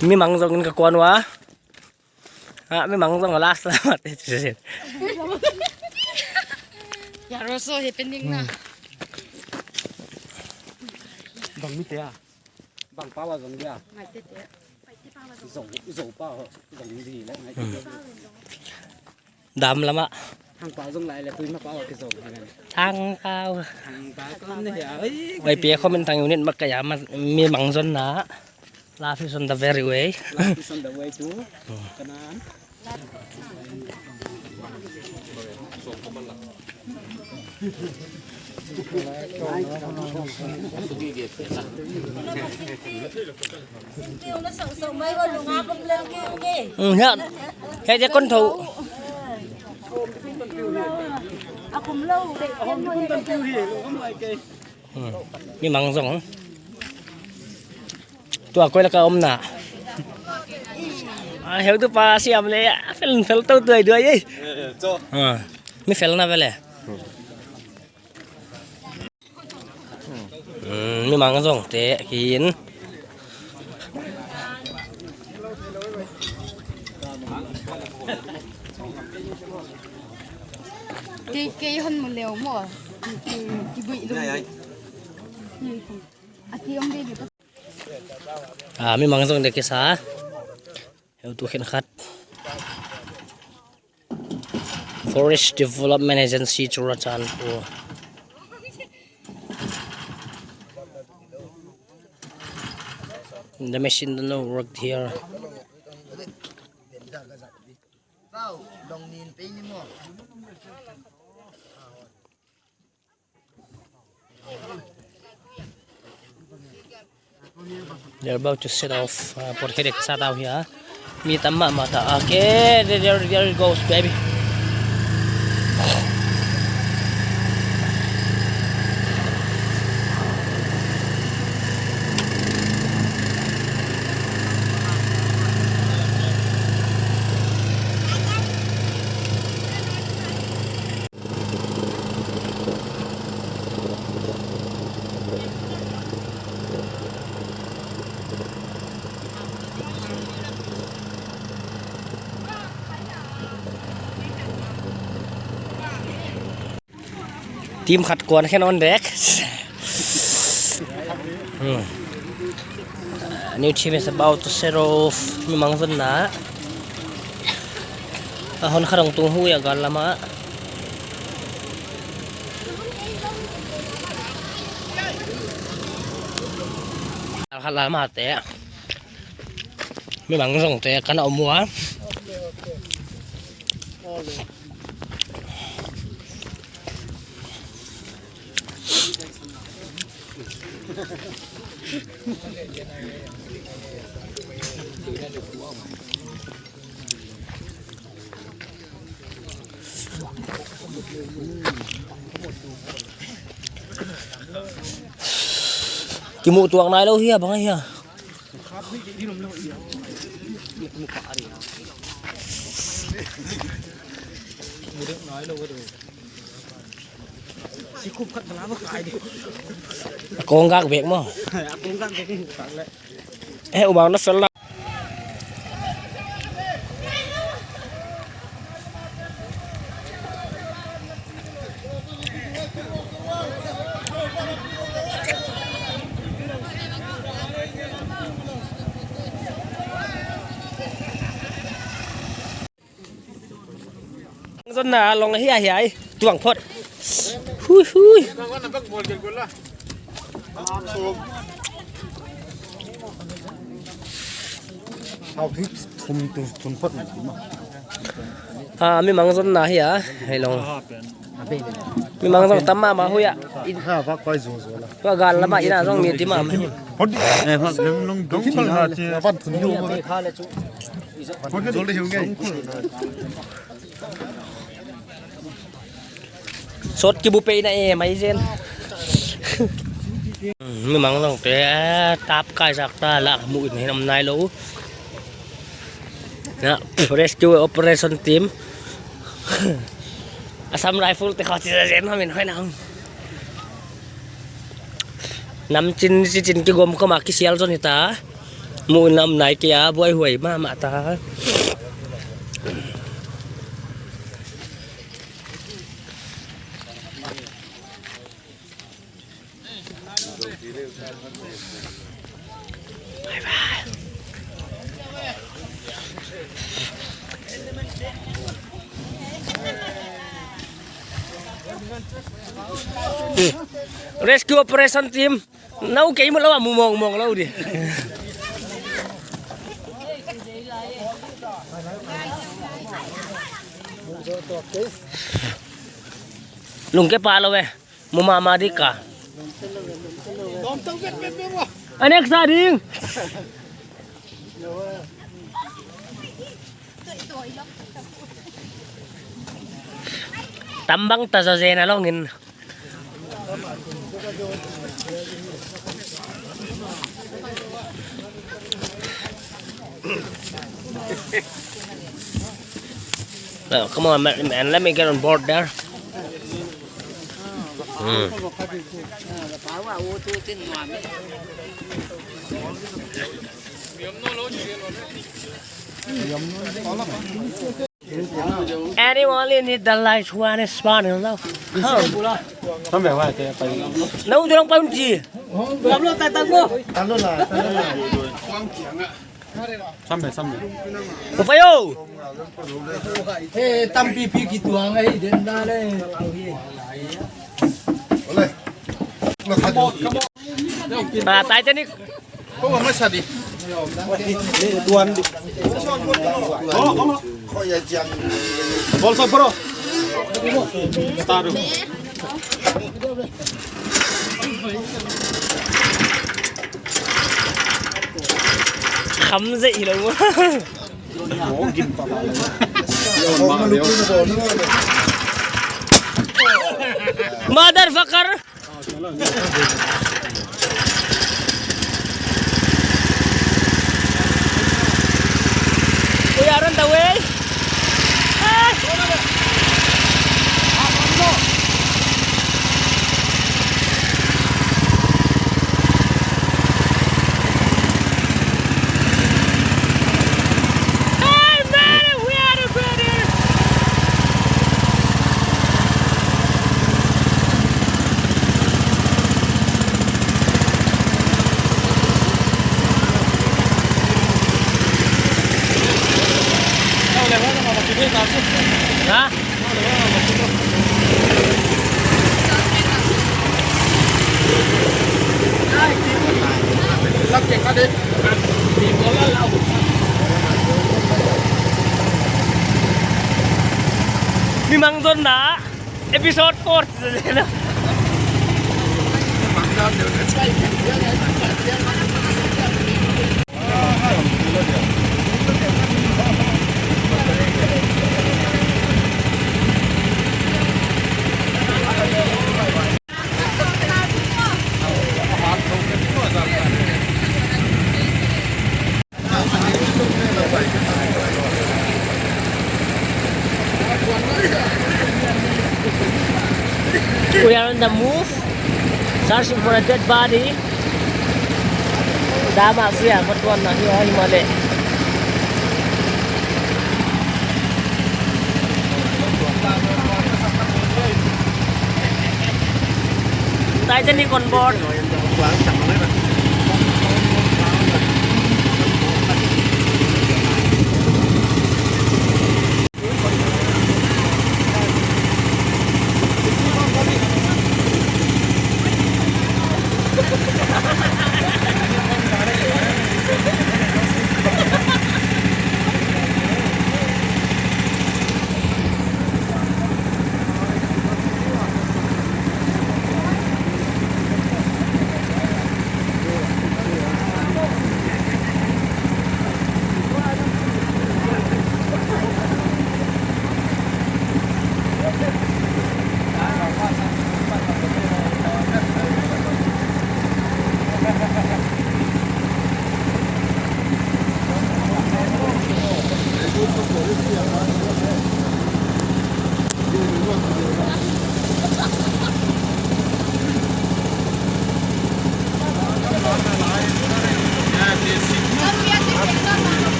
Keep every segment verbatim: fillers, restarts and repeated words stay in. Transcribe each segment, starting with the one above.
Mi mang zong in ka kuan ua. Ah, mi mang zong last la mate. Ya, Rosso happening na. Bang mi te a. Bang pau a zong dia. Ngai te te. Zong, zong pau, zong di le ngai te te. Dam lama. Thang pau zong lai le tui ma pau a kizong. Thang pau. Thang pau kon ne ya. Oi. Oi, pia comment thang unit mak ka ya ma, mi mang zonna. Love is on the very way. Love is on the way to Canaan. Mm, ya. Hei, dia kon thou. Hmm. Mi mang zong. Tua koi la ka om na. Ah, heutupa siam le, fel, fel tou tuai tuai, eh. Ah, mi fel na vele. Hmm, mi mang zong te kin. Kei, kei hon mu leu mo. Kei, kei, kei bui lu. Ai, ai. Kei, kei. A ti om de de. Ah, mi mang zong de kisa. Heutu khenkhat. Forest Development Agency Churachandpur. The machine don't know work here. They're about to set off, uh, por khe dek sa tau hia. Mi tam mahmah ta. Okay, there, there, there it goes, baby. Team khat kuan khen on deck. Hmm. New team is about to set off. Mi mang zonna. A hon kha dong tung hu ya gal lama. Kha lama te. Mi mang zong te kana om ua. Kimuh tuak nai lou hia, bang hia. Kong gak bek mo. Eh, ubang na fel na. Zonna long hi a hi ai. Tuang phot. Hui, hui. Hau hi thum tu, thum phot. Ah, mi mang zonna hi a. Hei long. Mi mang zong tam mahmah hui a. In ha, va koi zo zo la. Tua gal lama ina zong mi ti mahmah. Hot. Eh, hot, long, long, dong pal na che. Van thun yo. Hot, zo le hiu ngai. Sot kibu pe ina e, mai zen. Mi mang zong te, tap kai sak ta la, mu in hin om nai lou. Na, rescue operation team. Assam Rifle te kho chi zen ma min hoi nang. Nam chin, si chin kigom khawm a kisial zon hita. Muh lam nai kei a, buaihuai mahmah ta. Rescue operation team. Nau kei mu lou a, mu mong mong lou di. Lungke pa lou e. Mu mahmah di ka. Anek sa ding. Tambang ta zaw zen a lawng in. Well, come on, man, man, let me get on board there. Hmm. Anyone in need the light one is spawning now. Come. Sampai wah, teh, pai. Nau dorang pun ji. Talo lah, talo lah. Sampai, sampai. Upayo. Eh, tampi pi kituang ai den da le. Boleh. Ah, Titanic. Kau mama sadi. Tuan di. Bolsa bro. Star. Kham zai lo. Motherfucker. We are on the way. Ah! Hey, man, we are the brother. Ha? Mi mang zon na. Episode four. We are on the move, searching for a dead body. Dah mak sia, batuan nak hiu, hiu male. Titanic on board.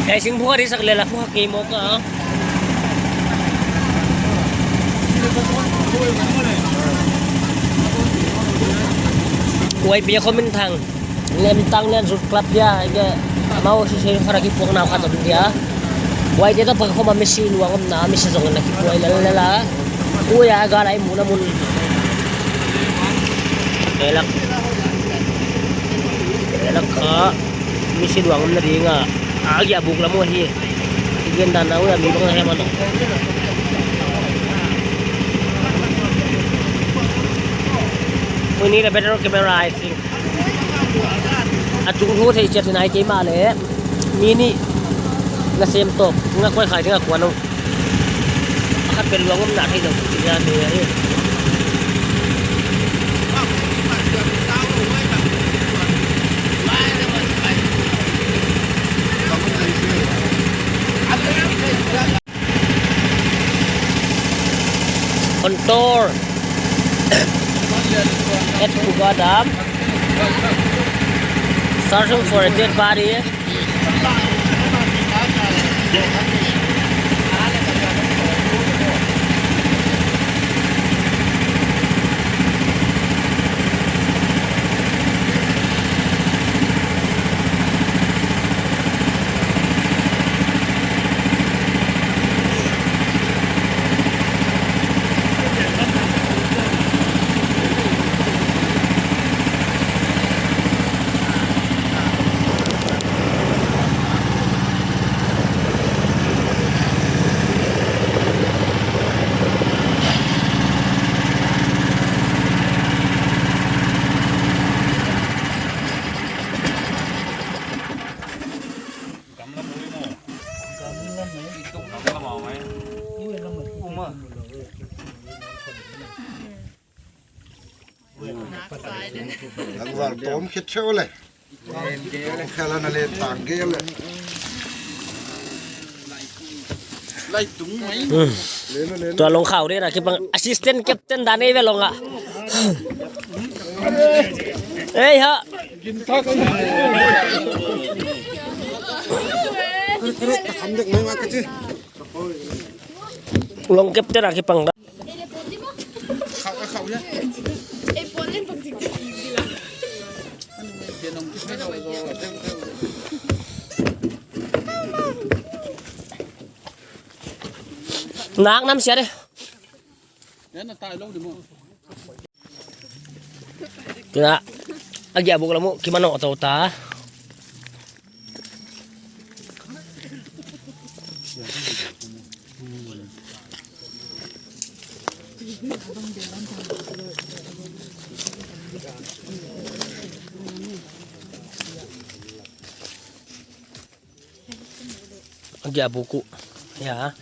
Hei, sing phuak di sak le la phuak kei mawk a. Huai pi a khawm in thang. Lemtang Lian Youth Club dia, ike mau si si khara ki puak nau khat om dia. Huai te toh pang khawm a misi luang omna, misi zong na ki puai lel lel a. Ui a, gal ai mun a mun. Elak. Elak kha. Misi luang omna ding a. A giahbuk lam uh hi. Gen dan na ui a mi bang na hem a no. We need a better camera, I think. A tung thu thei chiat nai kei mah leh. Mi nih na sem tawp, nga koi khai ding a kuan o. A khat pen luang omna thei lo, chi ya thei ya hi. On tour at Khuga Dam, searching for a dead body. Langval tom khit cheu le. Khala na le tang ge le. Lai tung mai. Hmm. Tua long khau de na kipang assistant captain dan ei ve long a. Ei ha. Long captain a kipang da. Nak nam sia de. Tina, a giahbuk lam uh kimanoh tou ta. A giahbuk uh. Ya.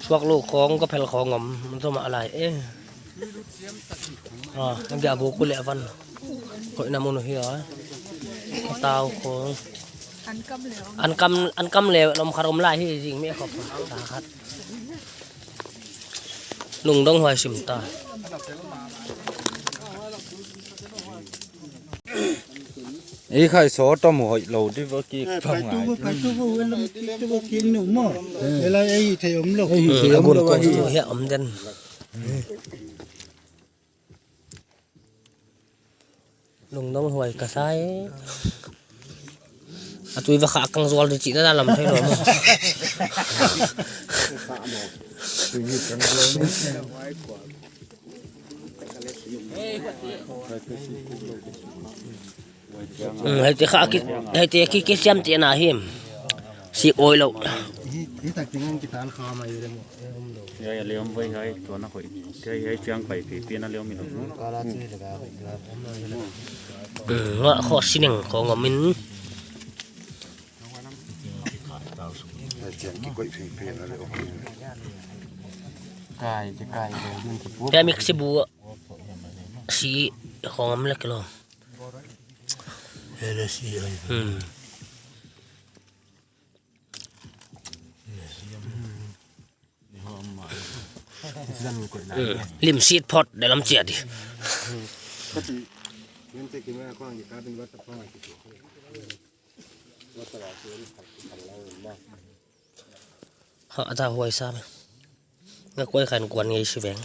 Suak lou khong, ka phel khong om, zom a lai e. Ah, a giahbuk uh leh van. Koihna mun uh hi a. Tau khong. An kam, an kam leh lom khat om lai hi zing mi khop. Ta khat. Lungdong huai sim ta. Ei khai so tom hoih lou di va ki. Eh, pa ngai. Pai tu va, pai tu va, lam ki tu va ki nu mo. Ela ei thei om lou. Ei thei om lou hi. Hia om den. Lungdong huai ka sa e. A tui va kha kang zual di chihna dan lam thei lou mo. Hmm, hei te kha ki, hei te ki, ki siam te na him. Si oi lou. Hi, hi tak tingan ki tan kha mai re mo. Ya, ya, leom vai hai, tua na khoi. Kai hai chiang pai pi, pi na leom mi lo. Hmm, wa kho sineng kho ngom in. Kai, kai, kai, kai, kai. Te mik si bu. Si kho ngom lek lo. Hele si ai. Hmm. Hmm. Lim sit phot de lam chia di. Ka ti, lim te ki ma ko ang ka bin wat ta pa ma ki. Ha, ta huai sa me. Nga kuai khan kuan ngei si veng.